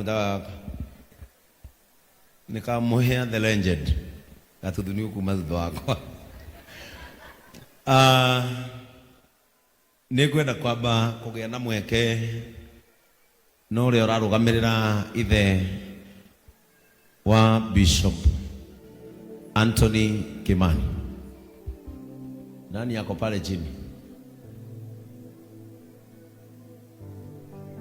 Ndĩramwĩtaga gaka nĩ kamũhĩa the legend gatuthuni kuma thutha wakwa. Ah, nĩ ngwenda kwamba kũgĩa na mweke na ũrĩa ũrarũgamĩrĩra ithe wa Bishop Anthony Kimani. Nani ako pale chini?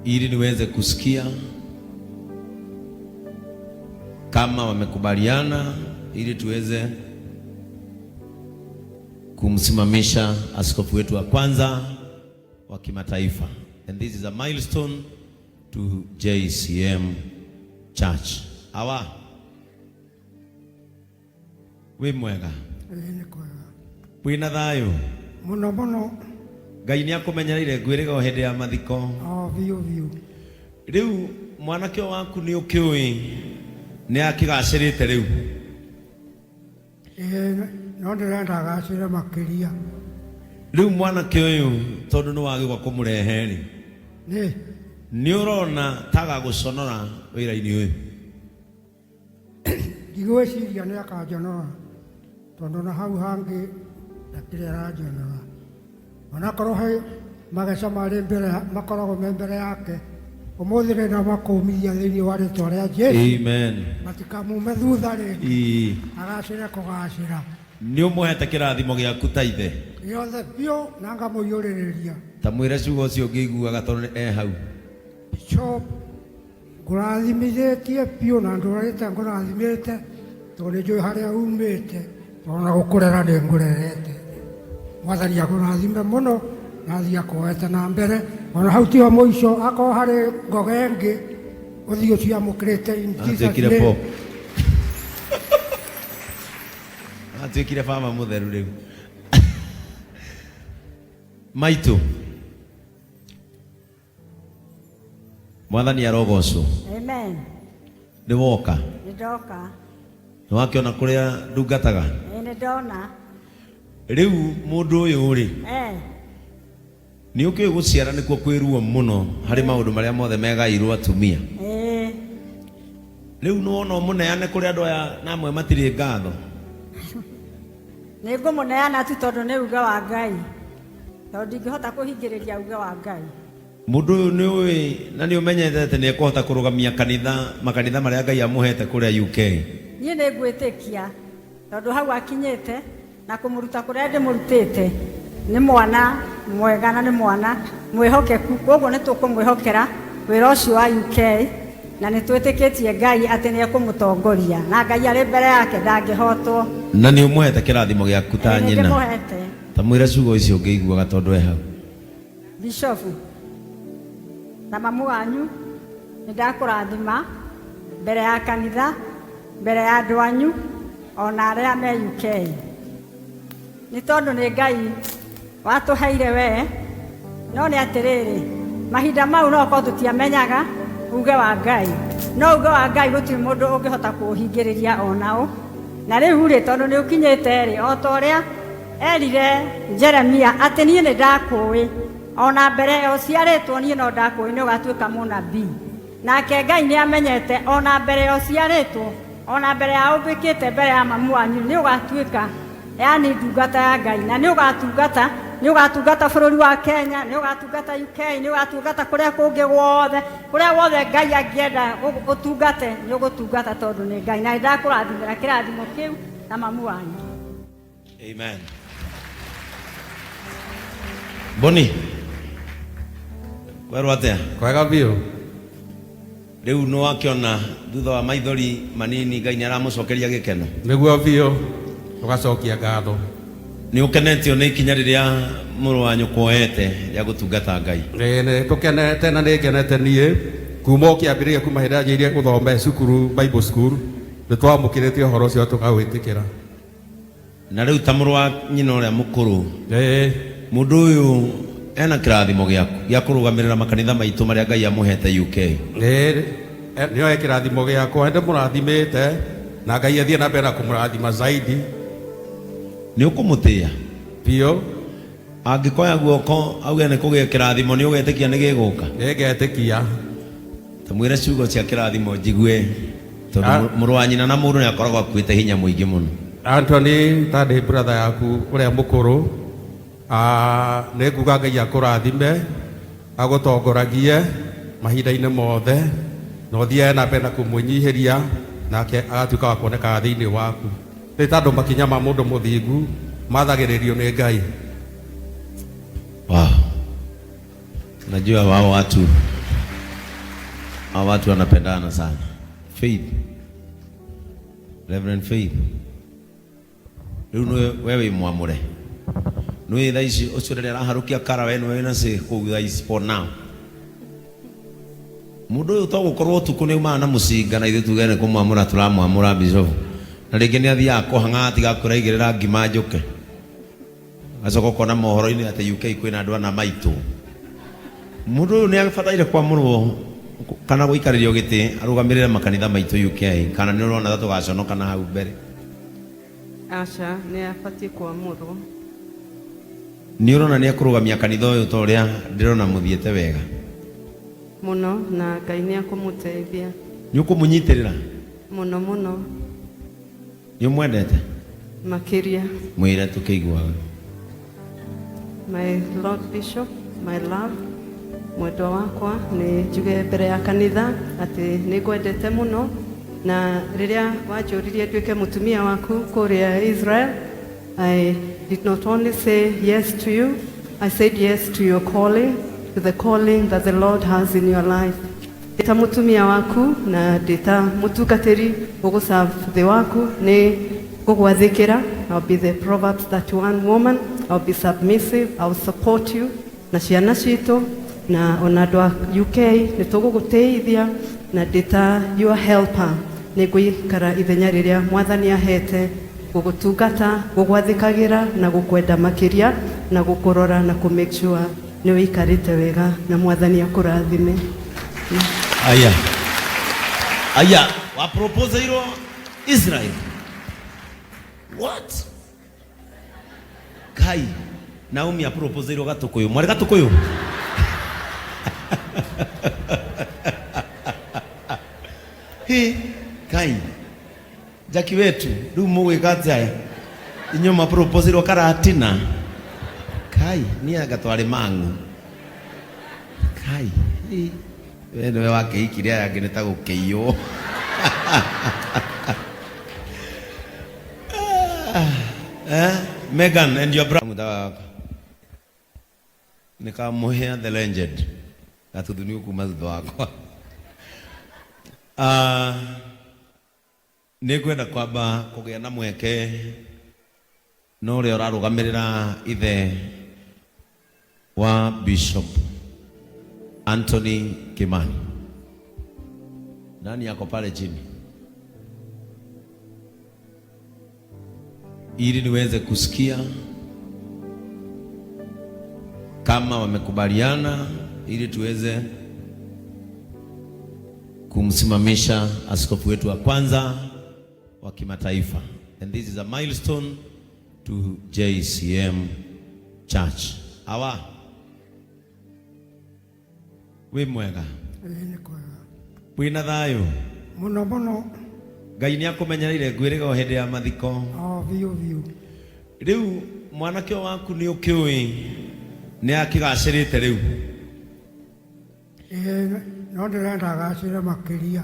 Ili niweze kusikia kama wamekubaliana ili tuweze kumsimamisha askofu wetu wa kwanza wa kimataifa. And this is a milestone to JCM Church. Awa wĩ mwega? Ĩĩ nĩ kwega. Wĩna thayũ? Mũno mũno. Ngai nĩ akũmenyereire ngwĩrĩga o hĩndĩ ya mathiko. O biũ biũ. Rĩu mwanake ũyũ waku nĩ ũkĩũĩ nĩ akĩgacĩrĩte rĩu? Ĩĩ, no ndĩrenda agacĩre makĩria. Rĩu mwanake ũyũ tondũ nĩ wagĩũka kũmũrehe-rĩ, Nĩ. nĩ ũrona ta agagũconora wĩra-inĩ ũyũ? Ndigwĩciria nĩ akanjonora tondũ na hau hangĩ ndakĩrĩ aranjonora. Onakorwo he mageca marĩ mbere makoragwo me mbere yake, ũmũthĩ nĩ ndamakũmithia thĩinĩ wa rĩtwa rĩa Jesu. Amen. Matikamume thutha rĩngĩ. Ii. Agacĩre kũgacĩra. Nĩ ũmũhete kĩrathimo gĩaku ta ithe? Gĩothe biũ na ngamũiyũrĩrĩria. Ta mwĩre ciugo ũcio ũngĩiguaga tondũ nĩ e hau. Bishop, Ngũrathimithĩtie biũ na ndũrĩte ngũrathimĩte tondũ nĩ njũĩ harĩa umĩte tondũ na gũkũrera nĩ ngũrerete. Mwathani akũrathime mũno na athiĩ akuoete na mbere ona hau tiho mũico akorwo harĩ ngoga ĩngĩ ũthiĩ ũciamũkĩrĩte in Jesus Atuĩkire name. pop. Atuĩkire baba mũtheru rĩu. Maitũ. Mwathani arogocwo. Amen. Nĩ woka? Nĩ ndoka. Nĩ wakĩona kũrĩa ndungataga? Ĩĩ nĩ ndona. Rĩu mũndũ ũyũ rĩ, Eh. nĩ ũkĩũĩ gũciara nĩkuo kwĩ ruo mũno harĩ maũndũ marĩa mothe megairwo atumia. Ĩĩ. Rĩu nĩ wona ũmũneane kũrĩ andũ aya na amwe matirĩ ngatho. Nĩ ngũmũneana tu tondũ nĩ uge wa Ngai. Tondũ ndingĩhota kũhingĩrĩria uge wa Ngai. Mũndũ ũyũ nĩ ũĩ na nĩ ũmenyete atĩ nĩ ekũhota kũrũgamia kanitha, makanitha marĩa Ngai amũhete kũrĩa UK? Niĩ nĩ ngwĩtĩkia tondũ hau akinyĩte na kũmũruta kũrĩa ndĩmũrutĩte nĩ mwana mwega na nĩ mwana mwĩhokeku, kwoguo nĩ tũkũmwĩhokera wĩra ũcio wa UK na nĩ twĩtĩkĩtie Ngai atĩ nĩ ekũmũtongoria na Ngai arĩ mbere yake ndangĩhotwo. Na nĩ ũmũhete kĩrathimo gĩaku ta Ĩĩ nĩ nyina? ndĩmũhete. Ta mwĩre ciugo icio ũngĩiguaga tondũ e hau. Bishofu na mamu wanyu nĩ ndakũrathima mbere ya kanitha, mbere ya andũ anyu ona arĩa me UK. Nĩ tondũ nĩ Ngai watũheire we, no nĩ atĩrĩrĩ, mahinda mau no ũkorwo tũtiamenyaga uge wa Ngai, no uge wa Ngai gũtirĩ mũndũ ũngĩhota kũũhingĩrĩria ona ũ. Na rĩu rĩ, tondũ nĩ ũkinyĩte rĩ, o ta ũrĩa Erire Jeremia atĩ niĩ nĩ ndakũũĩ, o na mbere ya ũciarĩtwo niĩ no ndakũũĩ nĩ ũgatuĩka mũnabii. Nake Ngai nĩ amenyete o na mbere ya ũciarĩtwo, o na mbere ya ũmbĩkĩte mbere ya mamu wanyu nĩ ũgatuĩka yaani ndungata ya Ngai na nĩ ũgatungata, nĩ ũgatungata bũrũri wa Kenya, nĩ ũgatungata UK, nĩ ũgatungata kũrĩa kũngĩ guothe, kũrĩa guothe Ngai angĩenda ũtungate nĩ ũgũtungata tondũ nĩ Ngai. Na nĩ ndakũrathimĩra kĩrathimo kĩu na mamu wanyu. Amen. Boni. Kwerwo atia? Kwega biũ. Rĩu nĩ wakĩona thutha wa maithori manini Ngai nĩ aramũcokeria gĩkeno. Nĩguo biũ, tũgacokia ngatho. Nĩ ũkenetio nĩ ikinya rĩrĩa mũrũ wa nyũkwa oete rĩa gũtungata Ngai? Ĩĩ nĩ tũkenete na nĩ ngenete niĩ kuma o kĩambĩrĩria kuma hĩndĩ ĩrĩa anjĩrĩirie gũthoma e cukuru Bible school nĩ twamũkĩrĩte ũhoro ũcio tũkawĩtĩkĩra. Na rĩu ta mũrũ wa nyina ũrĩa mũkũrũ, Ĩĩ. mũndũ ũyũ ena kĩrathimo gĩaku gĩa kũrũgamĩrĩra makanitha maitũ marĩa Ngai amũhete UK. Ĩĩ, nĩoe kĩrathimo gĩakwa, nĩndĩmũrathimĩte na Ngai athiĩ na mbere na kũmũrathima zaidi. Nĩ ũkũmũtĩĩa? Biũ. Angĩkoya guoko auge nĩ kũgĩe kĩrathimo nĩ ũgetĩkia nĩ gĩgũka? Nĩngetĩkia. Ta mwĩre ciugo cia kĩrathimo njigue tondũ Ah. mũrũ wa nyina na mũndũ nĩ akoragwo akuĩte hinya mũingĩ mũno. Anthony ta ndĩ brother yaku ũrĩa mũkũrũ, nĩ nguga Ngai akũrathime, agũtongoragie mahinda-inĩ mothe, na ũthiage na mbere na kũmwĩnyihĩria, nake agatuĩka wa kuonekaga thĩinĩ waku. Nĩ tondũ makinya ma mũndũ mũthingu mathagĩrĩrio nĩ Ngai. Wow. Najua wao watu wanapendana sana. Faith. Reverend Faith. Rĩu nĩwe we wĩ mwamũre. Nĩwe thaa ici ũcio rĩrĩa araharũkia kara we nĩwe wĩna say kũu thaa ici for now. Mũndũ ũyũ to gũkorwo ũtukũ nĩ aumaga na mũcinga na ithuĩ tuge nĩ kũmwamũra tũramwamũra bishop. Na rĩngĩ nĩ athiaga kũhang'a atiga kũraigĩrĩra ngima njũke. Agacoka ũkona mohoro-inĩ atĩ UK kwĩna andũ ana maitũ. Mũndũ ũyũ nĩ abataire kwamũrwo kana gũikarĩrio gĩtĩ arũgamĩrĩre makanitha maitũ UK, kana nĩ ũrona ta tũgaconoka na hau mbere? Aca, nĩ abatiĩ kwamũrwo. Nĩ ũrona nĩ ekũrũgamia kanitha ũyũ ta ũrĩa ndĩrona mũthiĩte wega? Mũno, na Ngai nĩ akũmũteithia. Nĩ ũkũmũnyitĩrĩra? Mũno mũno. Nĩ ũmwendete? Makĩria. Mwĩre tũkĩiguaga. My Lord Bishop, my love, mwendwa wakwa, nĩ njuge mbere ya kanitha atĩ nĩ ngwendete mũno, na rĩrĩa wanjũririe nduĩke mũtumia waku kũrĩa Israel, I did not only say yes to you, I said yes to your calling, to the calling that the Lord has in your life. Ndĩ ta mũtumia waku na ndĩ ta mũtungatĩri ũgũserve thĩ waku, nĩ ngũgwathĩkĩra. I'll be the Proverbs 31 woman. I'll be submissive. I'll support you na ciana citũ na ona andũ a UK nĩ tũgũgũteithia, na ndĩ ta your helper nĩ ngũikara ithenya rĩrĩa Mwathani ahete, gũgũtungata, gũgwathĩkagĩra na gũkwenda makĩria na gũkũrora na kũ make sure nĩ ũikarĩte wega, na Mwathani akũrathime. Aya, aya, waproposeirwo Israel. What kai Naomi aproposeirwo Gatukuyu, mwari Gatukuyu. Hi kai Jaki wetu, riu mugwika atia inyuĩ maproposeirwo Karatina? Kai niĩ anga twarĩ mang'u. Kai hi, we nĩwe wakĩhikire, aya angĩ nĩ ta gũkĩiywo. Eh? Megan and your brother nĩkamũhea the legend gatuthuni kuma thutha wakwa. Ah, nĩ ngwenda kwamba kũgĩa na mweke na ũrĩa ũrarũgamĩrĩra ithe wa Bishop Anthony Kimani. Nani ako pale chini? Ili niweze kusikia kama wamekubaliana ili tuweze kumsimamisha askofu wetu wa kwanza wa kimataifa. And this is a milestone to JCM Church. Awa. Wĩ mwega? Ĩĩ, nĩ kwega. Wĩna thayũ? Mũno mũno. Ngai nĩ akũmenyereire ngwĩrĩga o hĩndĩ ya mathiko. O biũ biũ. Rĩu mwanake ũyũ waku nĩ ũkĩũĩ nĩ akĩgacĩrĩte rĩu? Ĩĩ, no ndĩrenda agacĩre makĩria.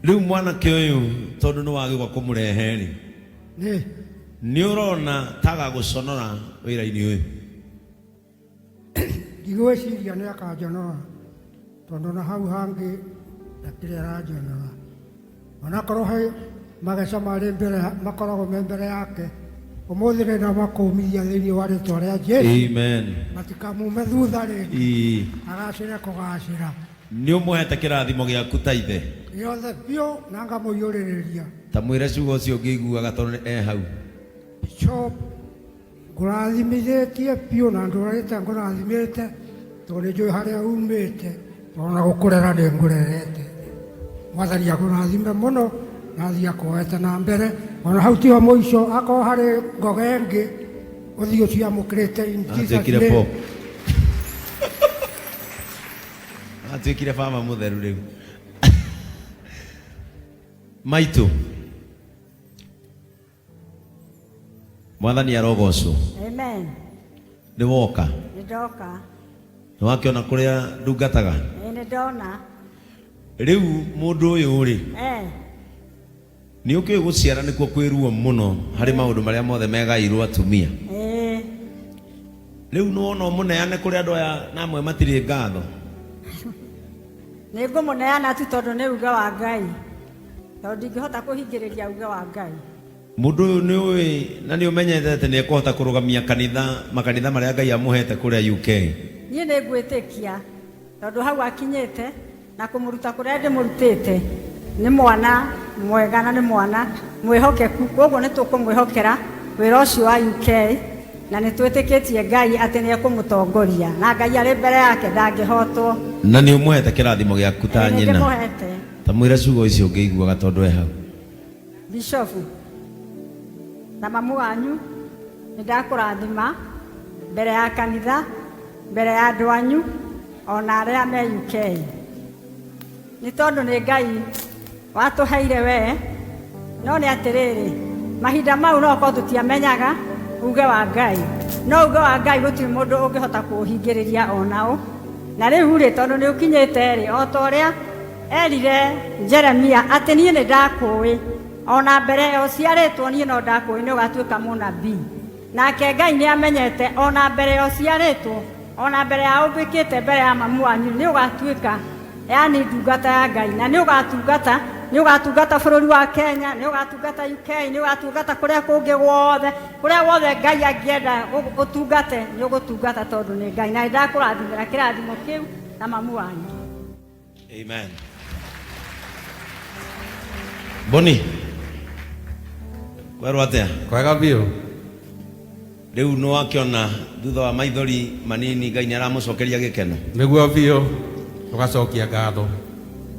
Rĩu mwanake ũyũ tondũ nĩ wagĩũka kũmũrehe rĩ, nĩ nĩ ũrona taga gũconora wĩra-inĩ ũyũ? Ndigwĩciria nĩ akanjonora, tondũ na hau hangĩ ndakĩrĩ aranjonora, onakorwo he mageca marĩ mbere makoragwo me mbere yake. Ũmũthĩ nĩ ndamakũmithia thĩinĩ wa rĩtwa rĩa Jesu. Amen. Matikamume thutha rĩngĩ. Agacĩre kũgacĩra. Nĩ ũmũhete kĩrathimo gĩaku ta ithe? Gĩothe biũ, na ngamũiyũrĩrĩria. Ta mwĩre ciugo ũcio ũngĩiguaga tondũ nĩ e hau. Bishop, ngũrathimithĩtie biũ na ndũrĩte ngũrathimĩte, tondũ nĩ njũĩ harĩa umĩte, tondũ na gũkũrera nĩ ngũrerete. Mwathani akũrathime mũno na athiĩ akuoete na mbere. Ona hau tiho mũico, akorwo harĩ ngoga ĩngĩ ũthiĩ ũciamũkĩrĩte in Jesus Atuĩkire name. pop. Atuĩkire baba mũtheru rĩu. Maitũ, Mwathani arogocwo. Amen. Nĩ woka? Nĩ ndoka. Nĩ wakĩona kũrĩa ndungataga? Ĩĩ, nĩ ndona. Rĩu mũndũ ũyũ rĩ, nĩ ũkĩũĩ gũciara nĩkuo kwĩ ruo mũno harĩ maũndũ marĩa mothe megairwo atumia. Rĩu nĩ wona ũmũneane kũrĩ andũ aya na amwe matirĩ ngatho. Nĩ ngũmũneana tu tondũ nĩ uge wa Ngai. Tondũ ndingĩhota kũhingĩrĩria uge wa Ngai. Mũndũ ũyũ nĩ ũĩ na nĩ ũmenyete atĩ nĩ ekũhota kũrũgamia kanitha, makanitha marĩa Ngai amũhete kũrĩa UK. Niĩ nĩ ngwĩtĩkia tondũ hau akinyĩte na kũmũruta kũrĩa ndĩmũrutĩte nĩ mwana mwega na nĩ mwana mwĩhokeku, koguo nĩ tũkũmwĩhokera wĩra ũcio wa UK na nĩ twĩtĩkĩtie Ngai atĩ nĩ ekũmũtongoria na Ngai arĩ mbere yake ndangĩhotwo. Na nĩ ũmũhete kĩrathimo gĩaku ta Nĩ nyina? ndĩmũhete. Ta mwĩre ciugo icio ũngĩiguaga tondũ e hau. Bishofu na mamu wanyu, nĩ ndakũrathima mbere ya kanitha, mbere ya andũ anyu ona arĩa me UK. Nĩ tondũ nĩ Ngai watũheire we, no nĩ atĩrĩrĩ, mahinda mau no korwo tũtiamenyaga uge wa Ngai, no uge wa Ngai gũtirĩ mũndũ ũngĩhota kũũhingĩrĩria ona ũ. Na rĩu rĩ, tondũ nĩ ũkinyĩte rĩ, o ta ũrĩa erire Jeremia atĩ niĩ nĩ ndakũĩ ona mbere ya ũciarĩtwo, niĩ no ndakũĩ nĩ ũgatuĩka mũnabii. Nake Ngai nĩ amenyete ona mbere ya ũciarĩtwo, ona mbere ya ũmbĩkĩte mbere ya mamu wanyu, nĩ ũgatuĩka yani ndungata ya Ngai, na nĩ ũgatungata, nĩ ũgatungata bũrũri wa Kenya, nĩ ũgatungata UK, nĩ ũgatungata kũrĩa kũngĩ guothe, kũrĩa guothe Ngai angĩenda ũtungate, nĩ ũgũtungata tondũ nĩ Ngai. Na nĩ ndakũrathimĩra kĩrathimo kĩu na mamu wanyu. Amen. Boni, kwerwo atĩa? Kwega biũ. Rĩu nĩ wakĩona thutha wa maithori manini Ngai nĩ aramũcokeria gĩkeno. Nĩguo biũ, tũgacokia ngatho.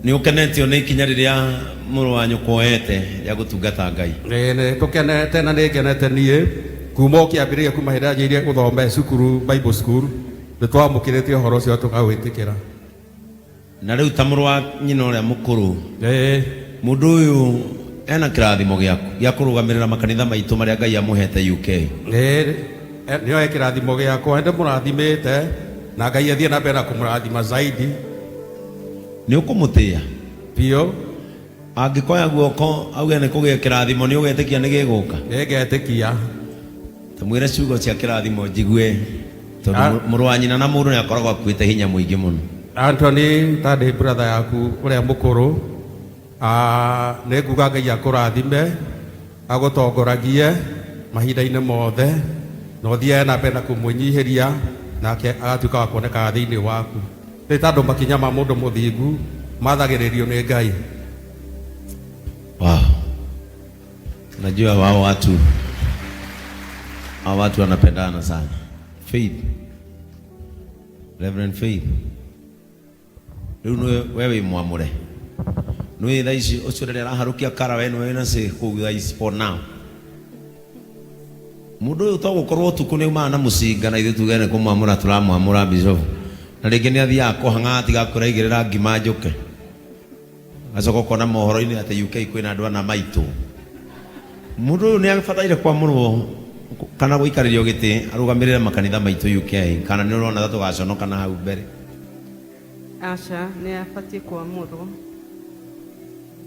Nĩ ũkenetio nĩ ikinya rĩrĩa mũrũ wa nyũkwa oete rĩa gũtungata Ngai? Ĩĩ, nĩ tũkenete na nĩ ngenete niĩ kuma o kĩambĩrĩria, kuma hĩndĩ ĩrĩa anjĩrĩirie gũthoma cukuru, Bible school, nĩ twamũkĩrĩte ũhoro ũcio tũkawĩtĩkĩra. Na rĩu ta mũrũ wa nyina ũrĩa mũkũrũ, mũndũ ũyũ ena kĩrathimo gĩaku gĩa kũrũgamĩrĩra makanitha maitũ marĩa Ngai amũhete UK? Ĩĩ, nĩoe kĩrathimo gĩakwa, ndĩmũrathimĩte na Ngai athiĩ na mbere na kũmũrathima zaidi. Nĩ ũkũmũtĩĩa? Biũ. Angĩkoya guoko auge nĩ kũgĩe kĩrathimo, nĩ ũgetĩkia nĩ gĩgũka? Nĩ ngetĩkia. Ta mwĩre ciugo cia kĩrathimo njigue, tondũ mũrũ wa nyina na mũndũ nĩ akoragwo akuĩte hinya mũingĩ mũno. Anthony, ta ndĩ brother yaku ũrĩa mũkũrũ, nĩ nguga Ngai akũrathime, agũtongoragie mahinda-inĩ mothe, na ũthiage na mbere na kũmwĩnyihĩria, nake agatuĩka wa kuonekaga thĩinĩ waku, nĩ tondũ makinya ma mũndũ mũthingu mathagĩrĩrio nĩ Ngai. Wow. Najua wao watu, hao watu wanapendana sana. Faith. Reverend Faith. Rĩu nĩwe we wĩ mwamũre. Nĩwe thaa ici ũcio rĩrĩa araharũkia kara, we nĩwe wĩna say kũu thaa ici for now. Mũndũ ũyũ to gũkorwo ũtukũ nĩ aumaga na mũcinga na ithuĩ tuge nĩ kũmwamũra tũramwamũra bishop. Na rĩngĩ nĩ athiaga kũhang'a atiga kũraigĩrĩra ngima njũke. Agacoka ũkona mohoro-inĩ atĩ UK kwĩna andũ ana maitũ. Mũndũ ũyũ nĩ abataire kwamũrwo kana gũikarĩrio gĩtĩ arũgamĩrĩre makanitha maitũ UK, kana nĩ ũrona ta tũgaconoka na hau mbere? Aca, nĩ abatiĩ kwamũrwo.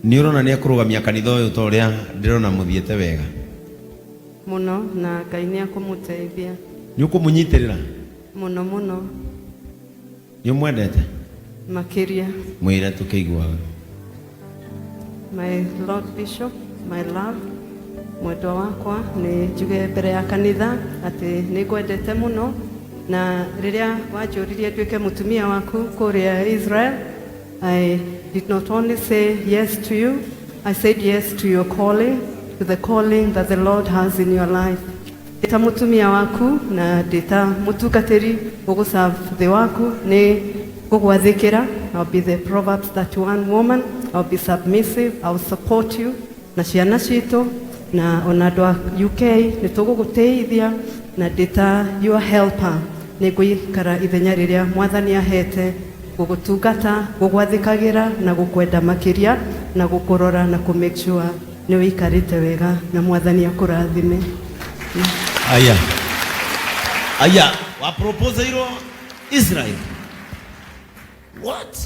Nĩ ũrona nĩ ekũrũgamia kanitha ũyũ ta ũrĩa ndĩrona mũthiĩte wega? Mũno, na Ngai nĩ akũmũteithia. Nĩ ũkũmũnyitĩrĩra? Mũno mũno. Nĩ ũmwendete? Makĩria. Mwĩre tũkĩiguaga. My Lord Bishop, my love, mwendwa wakwa, nĩ njuge mbere ya kanitha atĩ nĩ ngwendete mũno, na rĩrĩa wanjũririe nduĩke mũtumia waku kũrĩa Israel, I did not only say yes to you, I said yes to your calling, to the calling that the Lord has in your life. Ndĩ ta mũtumia waku na ndĩ ta mũtungatĩri ũgũserve thĩ waku, nĩ ngũgwathĩkĩra. I'll be the Proverbs 31 woman. I'll be submissive. I'll support you na ciana citũ na ona andũ a UK nĩ tũgũgũteithia, na ndĩ ta your helper nĩ ngũikara ithenya rĩrĩa Mwathani ahete. Gũgũtungata, gũgwathĩkagĩra na gũkwenda makĩria na gũkũrora na kũ make sure nĩ wĩikarĩte wega, na Mwathani akũrathime. Aya aya, waproposeirwo Israel? What?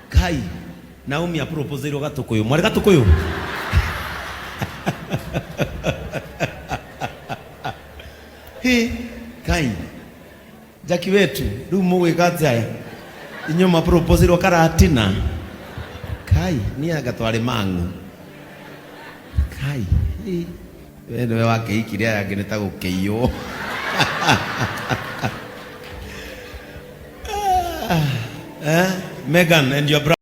Kai, Naomi aproposeirwo Gatukuyu, mwari Gatukuyu. Hi kai, Jaki wetu, riu mugwika atia inyuĩ maproposeirwo Karatina? Kai, niĩ anga twarĩ mang'u. Kai, hi, we nĩwe wakĩhikirie, aya angĩ nĩ ta gũkĩiywo. Eh? Megan and your brother.